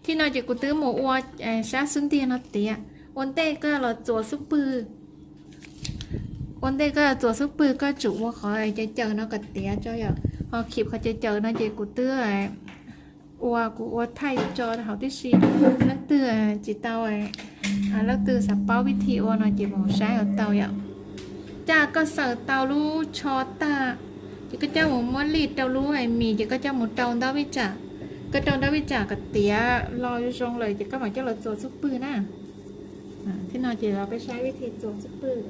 Thib no ces kuv twb mus ua sab xub ntiag no tiav. Ua ntej koj los txuas xub pwg, ua ntej koj los txuas xub pwg koj tsum ua qhov caws caws no kom tiav tso yom. Ho khij qhov caws caws no ces kuv twb ua, kuv ua thaij tso hauv tib si. Leej twg tsis tau, leej twg xav paub vib thi ua no ces mus saib ua tau yom. Cas koj xaws tau lub tsho tag, ces koj coj mus muab lij rau lub mis, ces koj coj mus rau ntaub vij tsam. Koj rau ntaub vij tsam kom tiav los zoo lawm ces koj mam coj los txuas xub pwg na. Thib no ces los peb saib vib thi txuas xub pwg.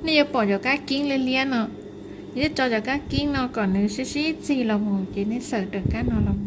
Nej yuav pom cov kab kieb liab liab no, yog tso cov kab kieb no kom nws sib sib txig los mus ces nej xaws raws kab no los mus.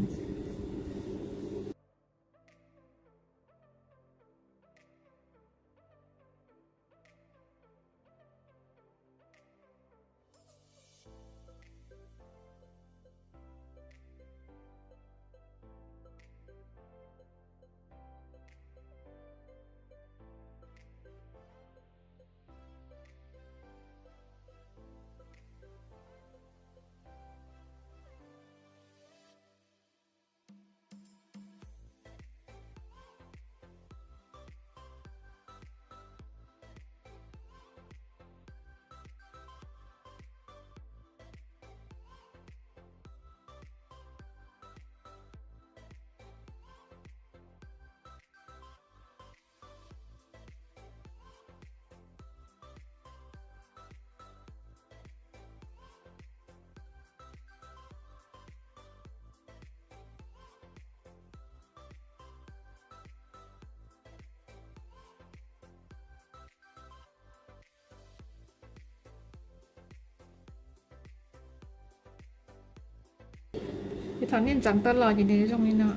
Ces thaum nej ntxeev tau los ces nws zoo li no.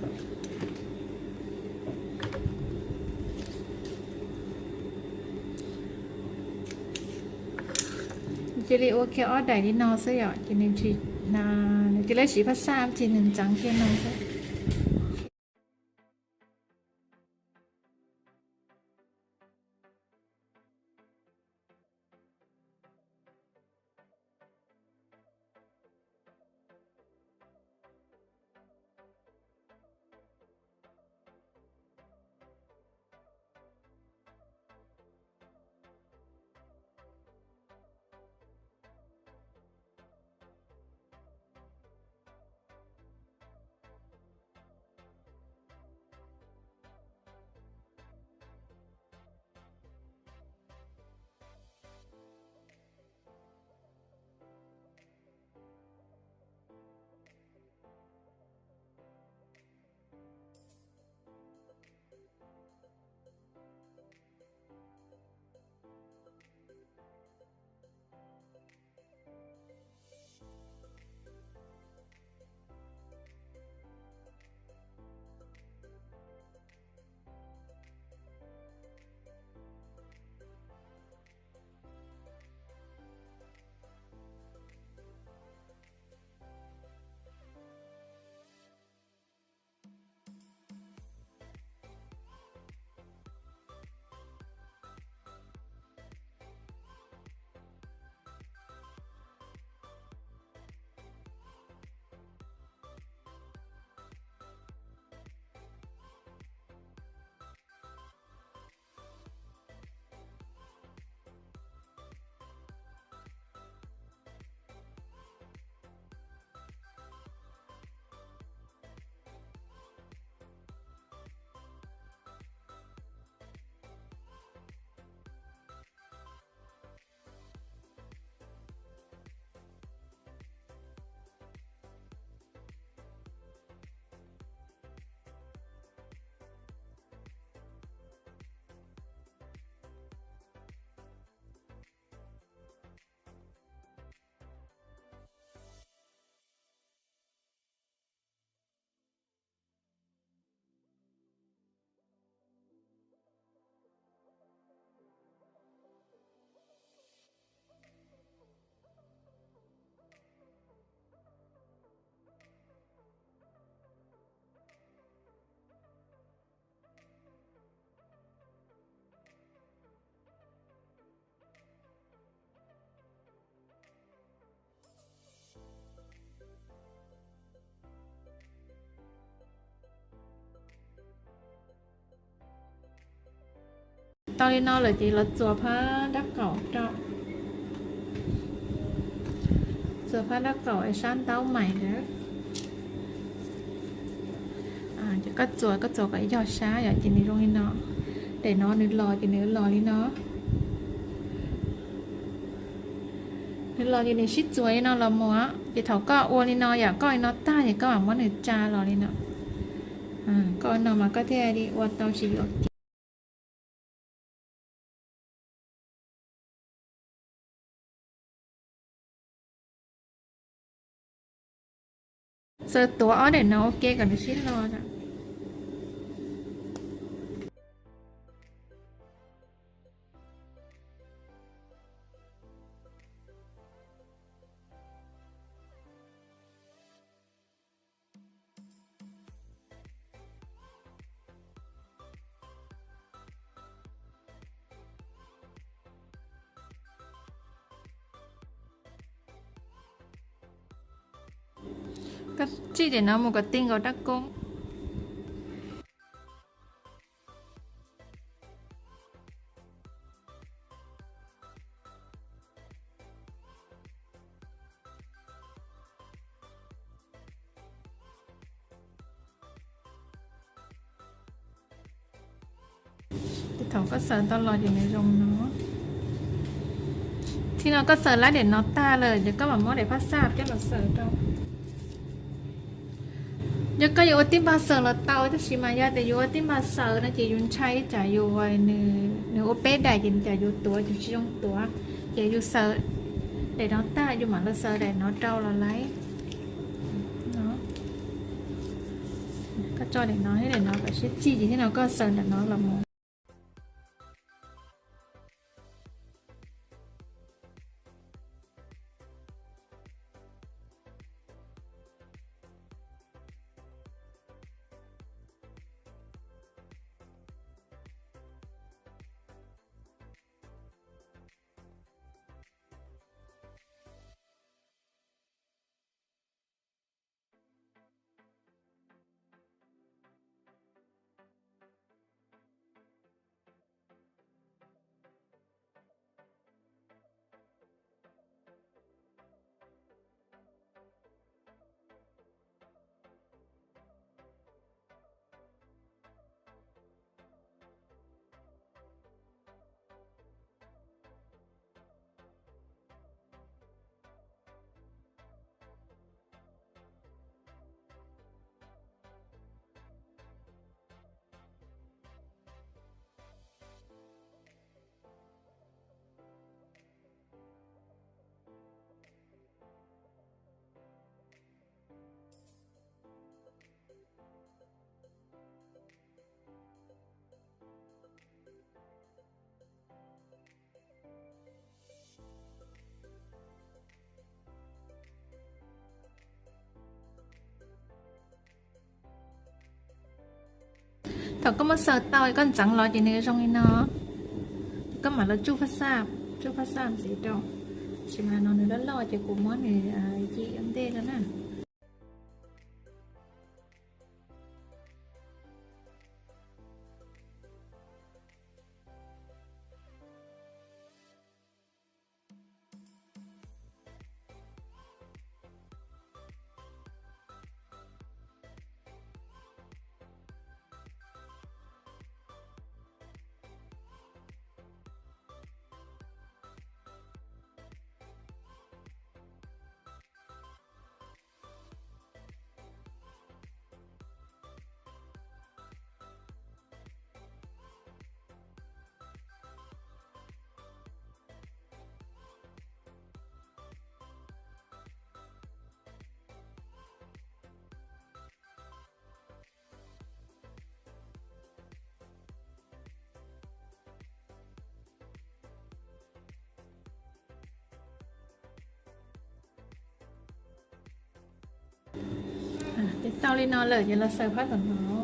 Cia li ua kiag ob daim li no xwb yom, ces nws tsis, nws cia li siv phab xaj ces nws ntxeev kiag no xwb. Tau li no lawm ces los txuas phab dab qaum rau, txuas phab dab qaum sab ntaub mais ntawd. Ces koj txuas, koj txuas kom yog sab yom, ces nws zoo li no. Daim no nws los ces nws los li no. Nws los ces nws sib txuas li no los mus, ces thaum koj ua li no yom, koj ua li no tag ces koj mam muab nws tsa los li no. Koj ua no mas koj thiaj li ua tau tsis yuam kev. Xaws tuav ob daim no ua ke kom nws sib lo. Koj tsij daim no mus kom ti nkaus rab koob. Thaum koj xaws tau los ces nws zoo no. Thaum no koj xaws lab daim no tag lawm ces koj mam muab daim phab xaj coj los xaws rau. Yog koj yuav ua tib npag xaws los tau, tab sis mas yog tias yus ua tib npag xaws no ces yus ntshai tsam yus, nws ua peb daim ces tsam yus tuav ces tsis zoo tuav, ces yus xaws daim no tag yus mam los xaws daim no rau los lawm. Koj tso daim no thiab daim no kom sib txig ces thiab no koj xaws daim no los mus. Thaum koj muab xaws tau koj ntxeev los ces nws zoo li no, koj mam los tsuj phab xaj, tsuj phab xaj ntxiv rau. Tab sis mas no nws loj loj ces kuv muab nws ci ua ntej no na. Ces tau li no lawm ces los xaws phab tom no.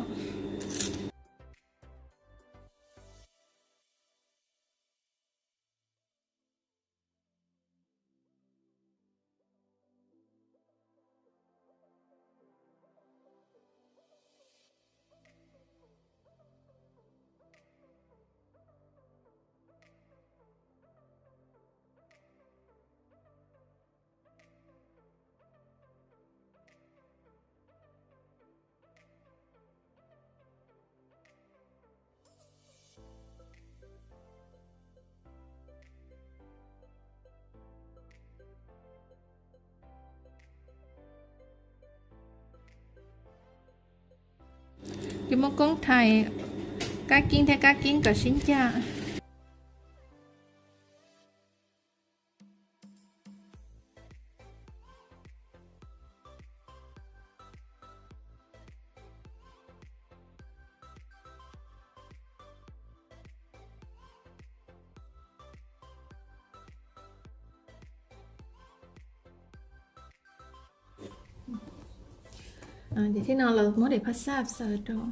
Ces muab koob thais kab keeb thiab kab keeb kom sib ncaj. Ces thib no los muab daim phaj xaj xaws rau.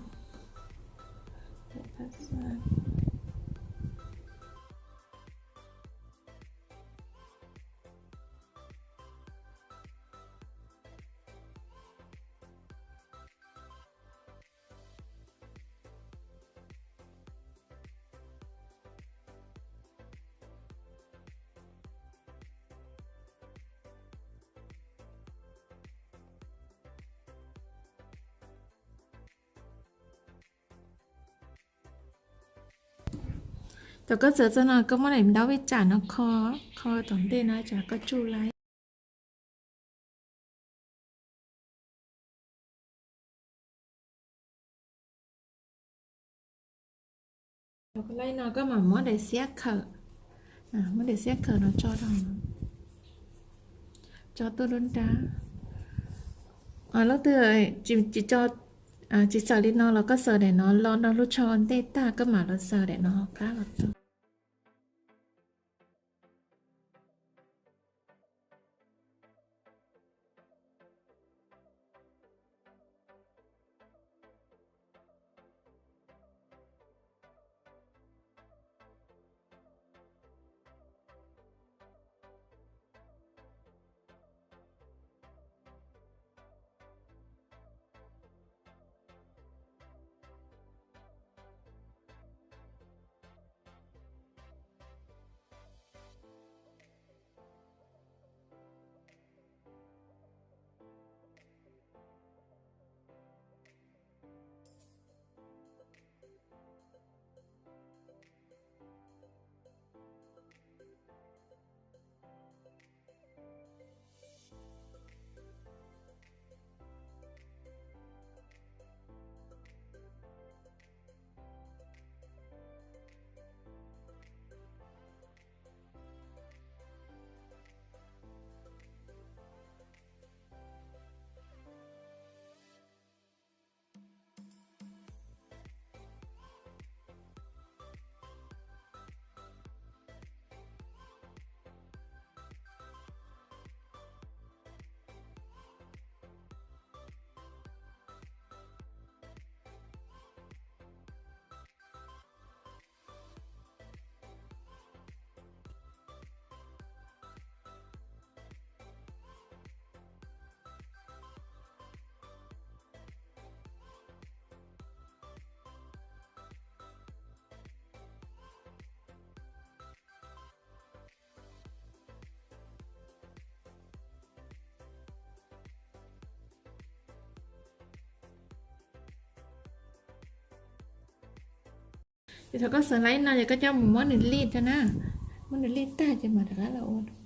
Thaum koj xaws txog no koj muab daim ntaub vij tsam no kho, kho tom ntej no tsam koj tsuj laib. Thaum koj laib no koj mam muab daim xiab khawm, muab daim xiab khawm no tso rau, tso tuaj lub nrab. Leej twg tsis, tsis xaws li no los koj xaws daim no los rau lub tsho ua ntej tag koj mam los xaws daim no qab los tau. Ces thaum koj xaws laib no ces koj coj mus muab nws lij thiab na, muab nws lij tag ces mam rov qab los ua.